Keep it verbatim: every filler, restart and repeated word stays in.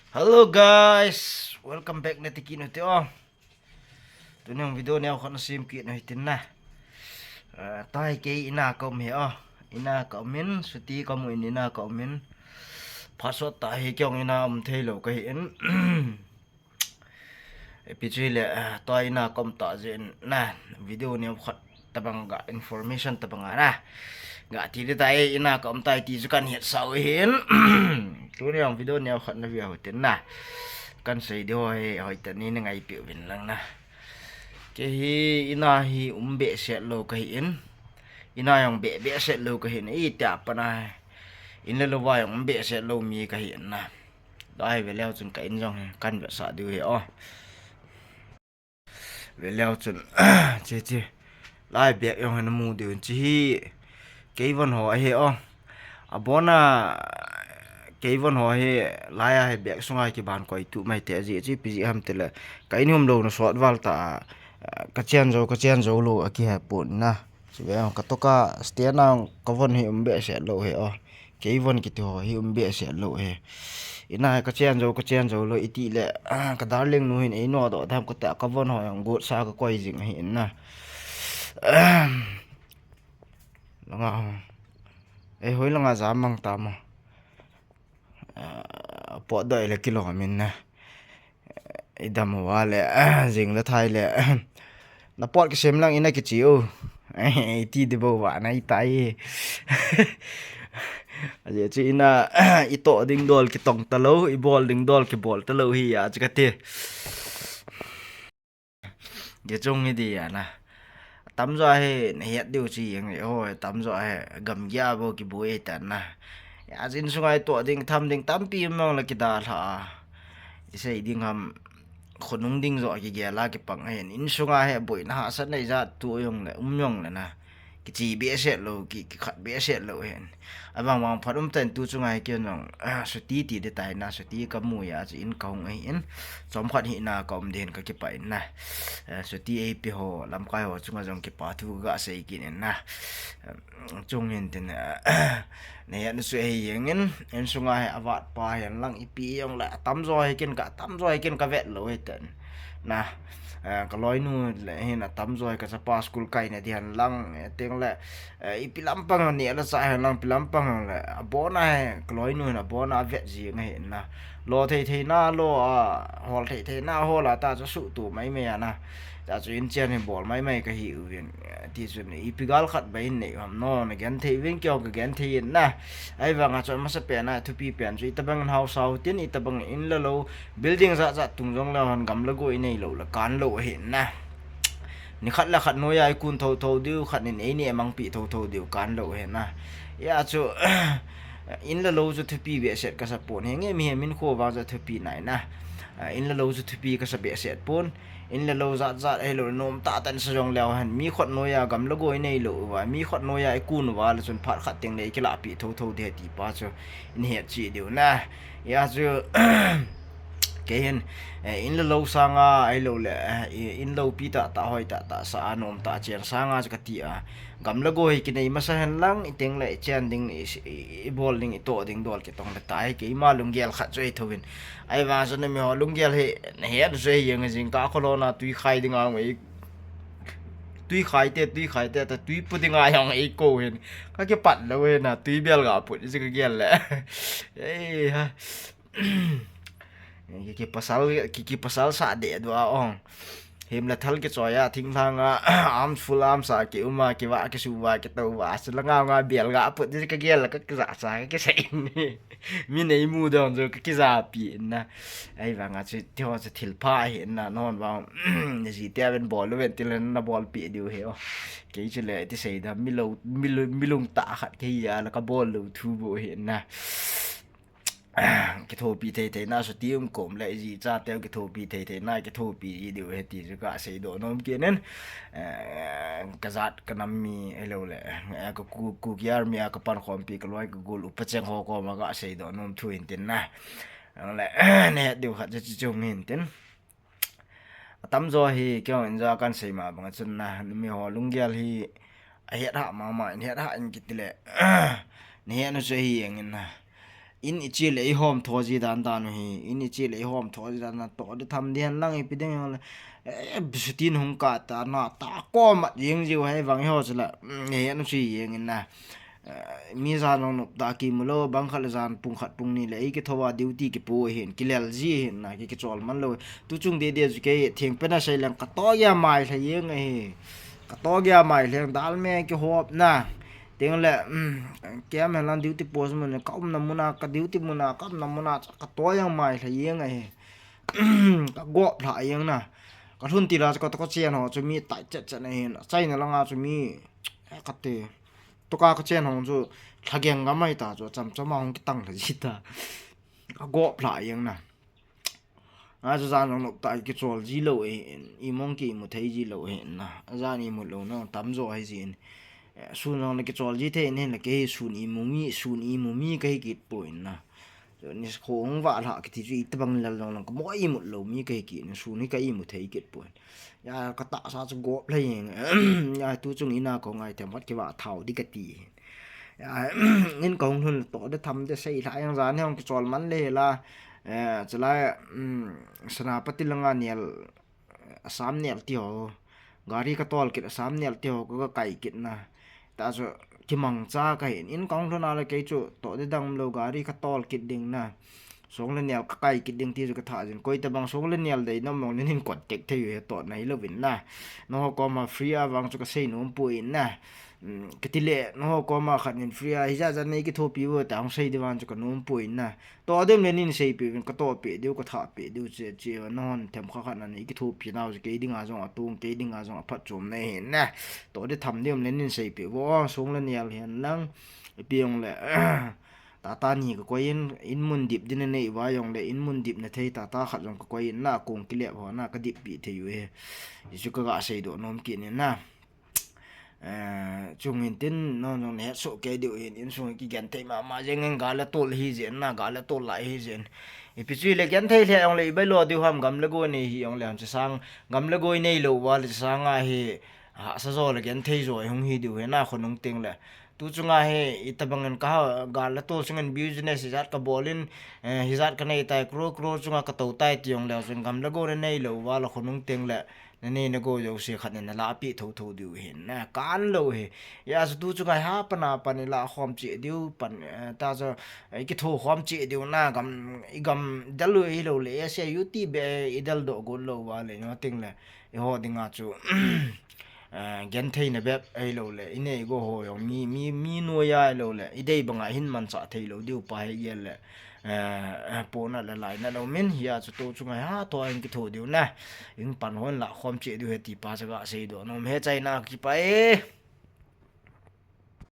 Hello guys, welcome back na tikit nu te o. Tuni video neo khat na sim kit nu hitin na. Ah, tai kei ina ka um hi o. Ina ka um in, suti ka mu in ina ka um in. Password ta hi kyong ina um thei lo ka hi in. Epi chu le, ah, tai ina ka um ta jin na. Video neo khat tabang ga information tabang a na. Ga ti le tai ina ka um tai ti chu kan het sau hin. Tuni ang video neo khat na via ho tin na. Kan sei di ho he, hoi ta ni na ngai pi vin lang na. Kei hi ina hi um be set lo ka hi in. Ina yong be be set lo ka hi in. I ta pa na. In le lo va yong um be set lo mi ka hi in na. Dai ve leo chun ka in jong he, kan ve sa di he o. Ve leo chun, che che. Lai bek yong hena mu diu chi hi. Kei von ho ahi o. Abona, kei von ho hi, lai a hi bek sunga kiban koi tu mai te ji chi pi ji ham te le. Ka in hum lo na sot val ta. Ka chen jo, ka chen jo lo a ki he pun na. Chi ve ka toka stand a ka von hi um be set lo he o. Kei von kiti ho hi um be set lo he. Ina ka chen jo, ka chen jo lo iti le, ah, ka darling nu hin ei no do dam ka ta ka von ho yang got sa ka koi jing hi in na. Langa ho. Ei hoi langa ja mang ta mo. Ah, po doi le kilo min na. I dam ho le, ah, jing le thai le. Na pot kisem lang ina kichi o. Ei ti di bo va na i tai. Aje chi ina, i to ding dol kitong ta lo, i bol ding dol kibol ta lo hi a chi ka ti. Je chung hi di a na. Tam jo he na het diu chi yang ho tam jo he gam gya bo ki bu e ta na. Ya jin sungai to ding tham ding tampi mong la ki da lha. I sei ding ham khonung ding jo ki gya la ki pang he in sunga he boi na ha sa nei ja tu yong le um yong le na. Kichi be set lo, ki, ki khat be set lo hin. Avang vang phat um ten tu chunga hi kion jong, ah, suti ti de tai na, suti ka mu ya, chu in ka hung ahi in. Chom khat hi na ka um den ka kipa in na. Ah, suti ei pi ho, lamkai ho chunga jong kipa thu ka sei kin in na. Ah, chung hin tin, ah, ne ya nu su ei yeng in, in sunga hi avat pa hin lang ipi yong la, tam jo hi kin ka, tam jo hi kin ka vet lo hi ten. Na, eh, ka loinu le hin a tam jo hi ka chapa school kai na di han lang, eh, ting le, eh, ipi lampang ne la cha han lang, ipi lampang le, abona hi, ka loinu hin abona vet ji nga hin na. Lo thei thei na, lo a, hol thei thei na, hol a ta chu su tu mai mai a na. Cha chu in chen hi bol mai mai ka hi u vin. Ti chun ipi gal khat ba in nei ham no, na gen thei vin kyo ka gen thei in na. Ai vang a chu masa pen a thupi pen chu itabang in hausa u tin itabang in la lo building ja ja tung jong la han gam la go i nei lo la kan lo he na. Ni khat la khat noya i kun tho tho diu khat nin ei ni emang pi tho tho diu kan lo he na. Ya chu in la lo chu thupi be set ka sa pon he nge mi he min kho vang ja thupi nai na. In la lo chu thupi ka sa be set pon. In le lo jat jat ahilou le nom tah tah in sa jong leu hen mi khut noiya gam le goi nei lou uva, mi khut noiya i kun uva le chun phat khat teng le i kilah pi tho tho ding ahi ti pa chu in het cheh diu na. Hia chu kei hin, eh, in le lo sanga ahilou le, eh, i, in loupi tah tah hoi tah tah sa a nom tah chen sanga chu ka ti a. Gam le goi kinei masa hen lang, i teng le i chen ding, i, i, i bol ding, i toh ding dol kitong le tai, keima lunggel khat chu ahi thouvin. Ahivang chun namiho lunggel hi, nahet chu ahi jeng, jingkah kholona tui khai ding a ngei, tui khai te, tui khai te, ta tui pu ding a jong ei kou hin. Ka kipat lou hin a, tui bel ga put, i chi ka gel le. Ei ha. Ki, ki pasal, ki, ki pasal sa de dua ong. Him le thal kichoi a, thinglhang a, arms full arms a, ki um a, ki va, ki su va, ki tou va, su la nga nga bial ga put, ka gel ka kiza sa, ka kisei ni. Mi nei mu dong chu ka kiza pi na. Ahivang a chu, ti ho chu thil pha hi na, non vang, ni ji te ven bol ven ti le na bol pi diu he o. Kei chu le, ti sei da, mi lo, mi lo, mi lung ta khat kei a, la ka bol lo thu bo he na. Kithopi thei thei na, suti um kom le ji cha teu kithopi thei thei na, kithopi ji diu he ti chu ka sei doh nom kit in. Eh, ka jat ka nam mi ahilou le, eh, ka ku, Kuki Army a ka pan khompi ka loi ka gol upa cheng ho koma ka sei doh nom thu in tin na. Le, ne diu khat chu chu min tin. Atamjo hi, kei in ja kan sei ma bang chun na, namiho lunggel hi, ahet ha mama in, het ha in kiti le, nahet nu chu ahi jeng in na. In ichele ihom tho ji dan dan u hi, in ichele ihom tho ji dan dan, toh di tham di hen lang ipi ding hen lang. Eh, sutin hung kata na, ta komat jing jiu hei vang iho chula. Mm, he anu chi jing in na. Eh, mi jan jong nop ta kimu lou, bang khat le jan pung khat pung ni le, ikitho a duty kipo hin, kilel ji hin na, ki kichol man lou. Tu chung de de chu kei, theng pen a sei leng, ka toh gei a mai lha jing ahi. Ka toh gei a mai lha jing, dal me kihop na. Ting le, um, kem hen lang duty post mun, ka umna mun a, ka duty mun a, ka umna mun a, ka toh jeng mai lha jeng ahi. Ka gop lha jeng na. Ka lhun til a chu ka toh ka chen ho chu mi tai chet chet na hin. China lang a chu mi, eh, ka te. Toh ka ka chen ho chu lha geng ga mai ta chu cham cham a hung kitang lha ji ta. Ka gop lha jeng na. A, chu jan jong nop ta kichol ji lou e, imong kimu thei ji lou e na. A jan imut lou na, tam jo ahi jin. Eh, sun jong na kichol ji thei in hin la kei sun imu mi, sun imu mi kahi kit poi na. Chu ni kho hung vah lha kiti chu itobang lel jong lang ka mo imut lou mi kahi kit na, sun hi ka imu thei kit poi. Ya, ka tahsa chu gop lha jeng. Ya, tu chung in a ka ngai them khat kivah thau di kati. Ya, in ka hung lhun toh di tham di sei lha jeng jan hi hung kichol man le la. Eh, chulai, um, Senapati lang a nel, Assam nel ti ho. Gari ka tol kit, Assam nel ti ho, ka, ka kai kit na. Ta chu kimangcha ka hin, in ka hung lhun a le kei chu toh di dang lou, gari ka tol kit ding na. Song le nel ka kai kit ding ti chu ka tha jin. Koi tabang song le nel dei nom mong le nin contact thei u he toh na hilou vin na. Nangho koma free a vang chu ka sei nom poi na. Um, kati le, nangho koma khat nin free a, hija jan nei kithopi u ta hung sei di vang chu ka nom poi na. Toh diu le nin seipi uvin, ka toh pe diu, ka tha pe diu che, che, nahon them kha khat na nei kithopi nau chu kei dinga jong atung, kei dinga jong aphatchomna ahi na. Toh di tham diu le nin seipi u, song le nel hen lang, ipi jong le, tata ni ka koi in, in mun dip din a nei uva jong le, in mun dip na thei tata khat jong ka koi in na, kong kilep ho na, ka dip pi thei u he. Hichu ka ga seidoh nom kit in na. Eh, chung in tin, nangho jong na het soh kei diu hin, insung kigenthei mama jeng in, gal le tol hi jeng na, gal le tol lai hi jeng. Ipi chu le genthei le jong le, i bai lo diu ham, gam le gou nei hi jong le ham, chi sang, gam le gou nei lou uva le chi sang a hi, hahsa jo le genthei jo hung hi diu hi na, khonung teng le. Tu chung a hi, itobang in ka ha, gal le tol chung in business hijat ka bol in, eh, hijat ka nei tai, crore, crore chung a ka tou tai ti jong le, chung gam le gou nei lou uva le khonung teng le, na nei na gou jouse khat na na lahpeh thotho diu hin na, kan lou hi. Ya chu tu chung a hi ha pan a pan i lah khom cheh diu pan, eh, ta chu, eh, i kitho khom cheh diu na gam, i gam del u hilou le, Asia U T be i del doh got lou uva le, nangho teng le, eiho dinga chu, eh, genthei na bep ahilou le, i nei gou ho jong mi, mi, mi noiya ahilou le, i dei banga hin manchah thei lou diu pa hi gel le, eh, eh, pona le laina lou min hi a chu tu chung a hi ha toh in kitho diu na. In pan hon lah khom cheh diu he ti pa chu ga seidoh nom e, chaina kipah e.